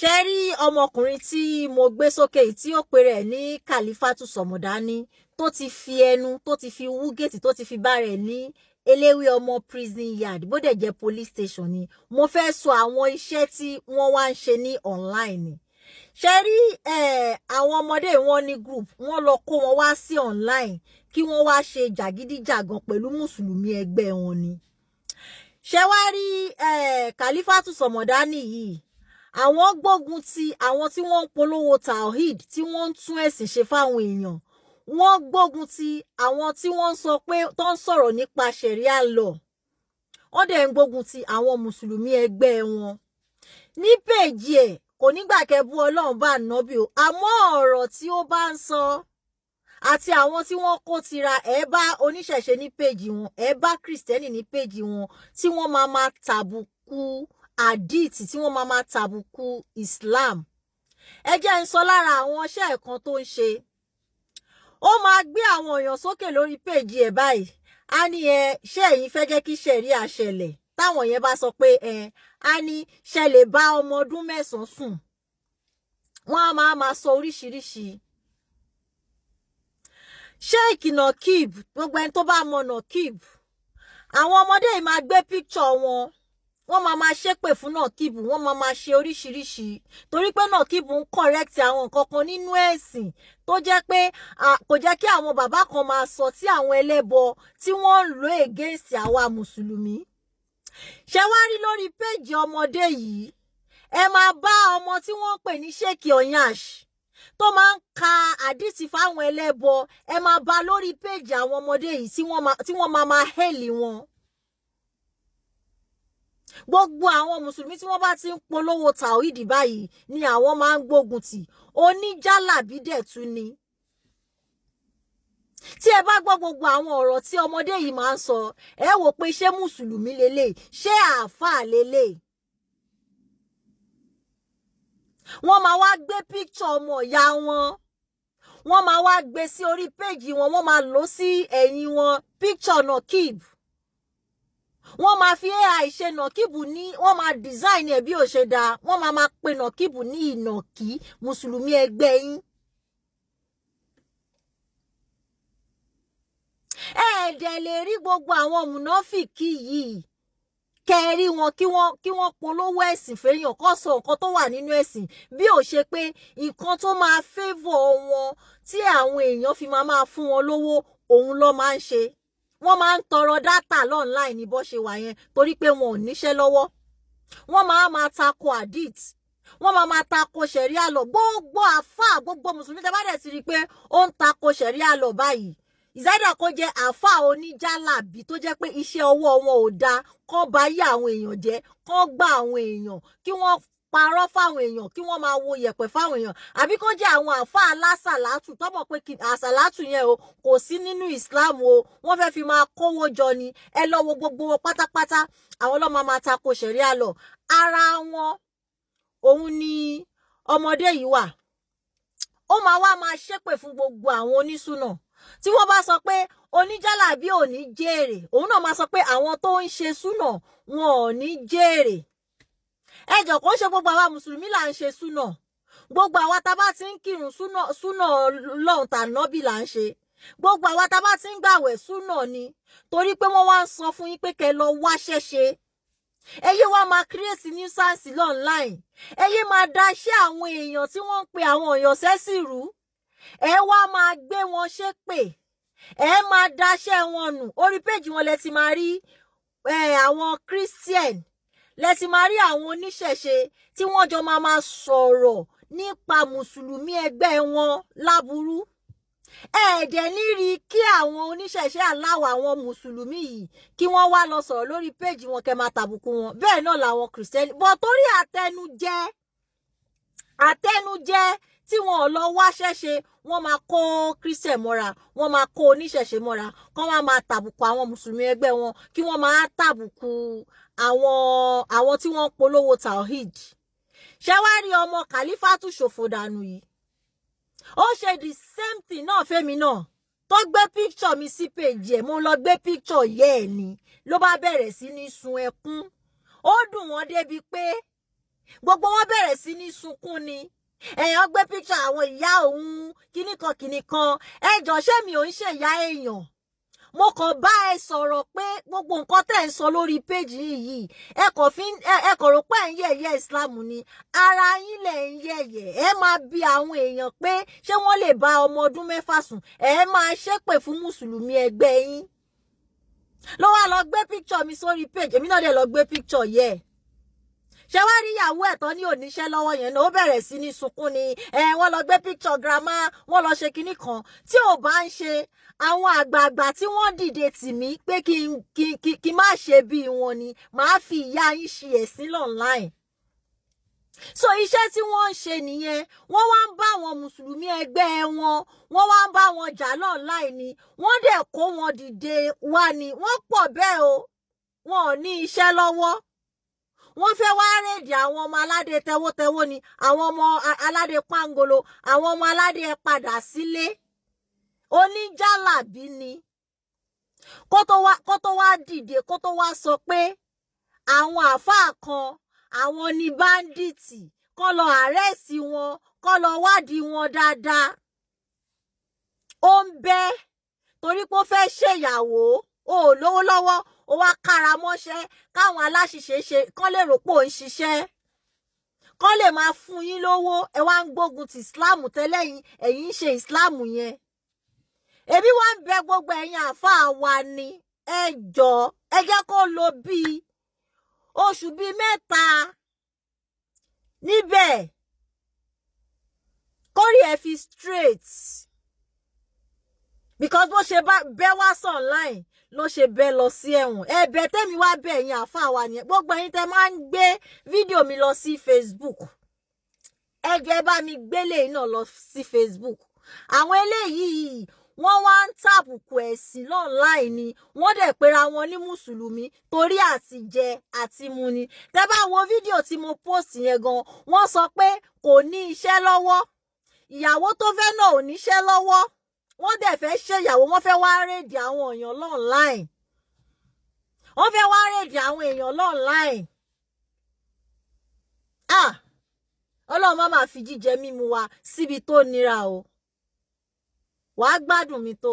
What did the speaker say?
Ṣe rí ọmọkùnrin tí mo gbé sókè yìí tí ó pe rẹ̀ ní Khalifatu Sọmọdání, tó ti fi ẹnu, tó ti fi wú gèètì, tó ti fi bá rẹ̀ ní eléwé ọmọ prison yard, bó dẹ̀ jẹ́ police station ni. Mo fẹ́ sọ àwọn iṣẹ́ tí wọ́n wá ń ṣe ní online ni. Ṣe rí àwọn ọmọdé wọn ní group, wọ́n lọ kó wọn wá sí online kí wọ́n wá ṣe jàgídíjàgan pẹ̀lú mùsùlùmí ẹgbẹ́ wọn ni. Ṣe wá rí Khalifatu Sọmọdání yìí, àwọn gbógun ti àwọn tí wọ́n ń polówó tawhid, tí wọ́n ń tún ẹ̀sìn ṣe fáwọn èèyàn. Wọ́n gbógun ti àwọn tí wọ́n ń sọ pé tó ń sọ̀rọ̀ nípa sharia law. Wọ́n dẹ̀ ń gbógun ti àwọn mùsùlùmí ẹgbẹ́ wọn. Ní péèjì ẹ̀, kò nígbà kẹbú Ọlọ́run bá nọ́bí o, àmọ́ ọ̀rọ̀ tí ó bá ń sọ àti àwọn tí wọ́n kó tira ẹ̀, bá oníṣẹ̀ṣe ní péèjì wọn, ẹ̀ bá kìrìsìtẹ́nì ní péèjì wọn, tí wọ́n máa máa tàbùkù àdìtì, tí wọ́n máa máa tàbùkù Islam. Ẹ jẹ́ ń sọ lára àwọn iṣẹ́ ẹ̀kan tó ń ṣe. Ó máa gbé àwọn èèyàn sókè lórí péèjì ẹ̀ báyìí, á ní, ẹ ṣé ẹ̀yin fẹ́ jẹ́ kí ṣẹ̀ríà ṣẹlẹ̀? Táwọn yẹn bá sọ pé ẹ, á ní, ṣe lè bá ọmọ ọdún 9 sùn? Wọ́n á máa máa sọ oríṣiríṣi. Sheikh Nakib, gbogbo ẹni tó bá mọ Nakib, àwọn ọmọdé yìí máa gbé picture wọn, wọ́n máa máa ṣépè fún Nakib, wọ́n máa máa ṣe oríṣiríṣi, torí pé Nakib ń correct àwọn nǹkan kan nínú ẹ̀sìn tó jẹ́ pé kò jẹ́ kí àwọn bàbá kan máa sọ, tí àwọn ẹlẹ́bọ tí wọ́n ń lò against àwa mùsùlùmí. Ṣé wá rí lórí péèjì ọmọdé yìí, ẹ máa bá ọmọ tí wọ́n ń pè ní Sheikh Onyash, tó máa ń ka àdìsí fáwọn ẹlẹ́bọ, ẹ máa bá lórí péèjì àwọn ọmọdé yìí tí wọ́n máa máa hail wọn. Gbogbo àwọn mùsùlùmí tí wọ́n bá ti ń polówó tàwídì báyìí ni àwọn máa ń gbógun tì. Oníjàlábí dẹ̀ tún ni. Tí ẹ bá gbọ́ gbogbo àwọn ọ̀rọ̀ tí ọmọdé yìí máa ń sọ, ẹ wò pé ṣé mùsùlùmí lélẹ̀, ṣé àáfàá lélẹ̀? Wọ́n máa wá gbé píkṣọ̀ ọmọ ìyá wọn, wọ́n máa wá gbé sí orí péjì wọn, wọ́n máa lò sí ẹ̀yìn wọn, píkṣọ̀ Nakib. Wọ́n máa fi AI ṣe Nakib ní, wọ́n máa design ẹ̀ bí ò ṣe dáa, wọ́n máa máa pe Nakib ní ìnàkí, mùsùlùmí ẹgbẹ́ yín. Ẹ dẹ̀ lè rí gbogbo àwọn mùnáfìkì yìí kẹrí wọn kí wọ́n polówó ẹ̀sìn fẹ́yàn, kó sọ nǹkan tó wà nínú ẹ̀sìn, bí ò ṣe pé nǹkan tó máa favour wọn tí àwọn èèyàn fi máa máa fún wọn lówó, òun ló máa ń ṣe. Wọ́n máa ń tọrọ data online ní bó ṣe wà yẹn, torí pé wọn ò níṣẹ́ lọ́wọ́. Wọ́n máa máa tako hadith, wọ́n máa máa tako ṣẹ̀ríà lọ. Gbogbo àfáà, gbogbo mùsùlùmí tẹ́ bá dẹ̀ ti rí i pé ó ń tako ṣẹ̀ríà lọ báyìí, ìsáyédà kó jẹ́ àáfàá oníjàlábí tó jẹ́ pé iṣẹ́ ọwọ́ wọn ò dáa, kán bá yé àwọn èèyàn jẹ́, kán gbá àwọn èèyàn, kí wọ́n parọ́ fáwọn èèyàn, kí wọ́n máa wo yẹ̀pẹ̀ fáwọn èèyàn, àbí kó jẹ́ àwọn àáfàá alásàlátù tọ́mọ̀ pé àsàlátù yẹn o kò sí nínú Islam o, wọ́n fẹ́ fi máa kówó jọ ni. Ẹ lọ wo gbogbo wọn pátápátá, àwọn ọlọ́mọ máa tako ṣẹ̀ríà lọ. Ara wọn òun ni ọmọdé yìí wà. Ó máa wá máa ṣépè fún gbogbo àwọn onísùnà. Tí wọ́n bá sọ pé oníjàlábí ò ní jèrè, òun náà máa sọ pé àwọn tó ń ṣe súnà wọn ò ní jèrè. Ẹ jọ̀ọ́, kó ṣe gbogbo àwa mùsùlùmí là ń ṣe súnà. Gbogbo àwa tá bá ti ń kírun, súnà súnà lọ́hùn tànábì là ń ṣe. Gbogbo àwa tá bá ti ń gbàwẹ̀, súnà ni. Torí pé wọ́n wá ń sọ fún yín pé kẹ́ lọ wáṣẹ́ ṣe, ẹ yé wá máa create nuisance online, ẹ yé máa da iṣẹ́ àwọn èèyàn tí wọ́n ń pe àwọn èèyàn sẹ́sì rú, ẹ wá máa gbé wọn ṣépè, ẹ máa daṣẹ́ wọn nù. Orí péjì wọn lẹ ti máa rí àwọn Christian, lẹ ti máa rí àwọn oníṣẹ̀ṣe tí wọ́n jọ máa máa sọ̀rọ̀ nípa mùsùlùmí ẹgbẹ́ wọn láburú. Ẹ dẹ̀ ní rí kí àwọn oníṣẹ̀ṣe aláwọ̀ àwọn mùsùlùmí yìí kí wọ́n wá lọ sọ̀rọ̀ lórí péjì wọn, kẹ́ máa tàbùkù wọn. Bẹ́ẹ̀ náà làwọn Kìrìsìtẹ́nì bọ̀, torí àtẹnujẹ àtẹnujẹ tí wọn ò lọ wáṣẹ́ ṣe, wọ́n máa kó Christian mọ́ra, wọ́n máa kó oníṣẹ̀ṣe mọ́ra, kán wá máa tàbùkù àwọn mùsùlùmí ẹgbẹ́ wọn, kí wọ́n máa tàbùkù àwọn tí wọ́n ń polówó tawhid. Ṣé wá rí ọmọ Kàlífàtù ṣòfò dànù yìí, ó ṣe the same thing náà fẹ́mi náà, tó gbé picture mi sí page ẹ̀. Mo lọ gbé picture yẹ́ ẹ̀ ni, ló bá bẹ̀rẹ̀ sí ní sun ẹkún. Ó dùn wọ́n débi pé Gbogbo wọn bẹ̀rẹ̀ sí ní sunkún ni. Èèyàn gbé picture àwọn ìyá òun, kíní kan kíní kan. Ẹ jọ̀ọ́, ṣé mi ò ń ṣe ìyá èèyàn? Mo kàn bá ẹ sọ̀rọ̀ pé gbogbo nǹkan tẹ̀ ń sọ lórí péjì yìí, ẹ kàn fi ẹ kàn rò pé ẹ̀ ń yẹ̀yẹ́ Islam ni. Ara yín lẹ̀ ń yẹ̀yẹ́. Ẹ máa bi àwọn èèyàn pé ṣé wọ́n lè bá ọmọ ọdún 6 sùn. Ẹ máa ṣépè fún mùsùlùmí ẹgbẹ́ yín. Ló wá lọ gbé picture mi sórí page, èmi náà dẹ̀ lọ gbé picture yẹ. Ṣé wá rí ìyàwó ẹ̀ tán ní oníṣẹ́ lọ́wọ́ yẹn náà, ó bẹ̀rẹ̀ sí ní sunkún ni. Ẹ wọ́n lọ gbé picture grandma, wọ́n lọ ṣe kinní kan. Tí ò bá ń ṣe àwọn àgbààgbà tí wọ́n dìde tì mí pé kí n má ṣe bí wọn ni, màá fi ìyá yín ṣe ẹ̀sín online. So iṣẹ́ tí wọ́n ń ṣe nìyẹn. Wọ́n wá ń bá àwọn mùsùlùmí ẹgbẹ́ wọn, wọ́n wá ń bá wọn jà online ni. Wọ́n dẹ̀ kó wọn dìde wá ni. Wọ́n pọ̀ bẹ́ẹ̀ o, wọn ò ní iṣẹ́ lọ́wọ́. Wọ́n fẹ́ wá raid àwọn ọmọ aládé tẹwótẹwó ni, àwọn ọmọ aládé pangolo, àwọn ọmọ aládé ẹ padà sílé, oníjàlábí ni. Kó tó wá dìde, kó tó wá sọ pé àwọn àáfàá kan, àwọn ní bandit, kó lọ arrest wọn, kó lọ wádìí wọn dáadáa. Ó ń bẹ́ torí pé ó fẹ́ ṣèyàwó, ó ò lówó lọ́wọ́, ó wá kára mọ́ṣẹ́ káwọn aláṣìṣe ṣe kán lè rò pé ò ń ṣiṣẹ́, kán lè máa fún yín lówó. Ẹ wá ń gbógun ti Islam tẹ́lẹ̀ yín, ẹ̀yin ń ṣe Islam yẹn. Èmi wá ń bẹ gbogbo ẹ̀yin àáfàá wa ni, ẹ jọ̀ọ́, ẹ jẹ́ kó lò bíi oṣù bíi 3 níbẹ̀, kórìí ẹ fi straight, because bó ṣe bẹ́ wá sí online ló ṣe bẹ́ lọ sí ẹ̀wọ̀n. Ẹ̀bẹ̀ tẹ́mi wá bẹ̀ ẹ̀yin àáfàá wa nìyẹn. Gbogbo ẹ̀yin tẹ́ máa ń gbé fídíò mi lọ sí Facebook, ẹ jẹ́ bá mi gbélé náà lọ sí Facebook. Àwọn eléyìí, wọ́n wá ń tàbùkù ẹ̀sìn online ni. Wọ́n dẹ̀ pera wọn ní mùsùlùmí torí àti jẹ àti mu ni. Tẹ́ bá wo fídíò tí mo post yẹn gan, wọ́n sọ pé kò ní iṣẹ́ lọ́wọ́, ìyàwó tó fẹ́ náà ò níṣẹ́ lọ́wọ́, wọ́n dẹ̀ fẹ́ ṣèyàwó, wọ́n fẹ́ wá raid àwọn èèyàn online, wọ́n fẹ́ wá raid àwọn èèyàn online. Ah, Ọlọ́run má máa fi jíjẹ mímu wa síbi tó nira o. Wàá gbádùn mi tó.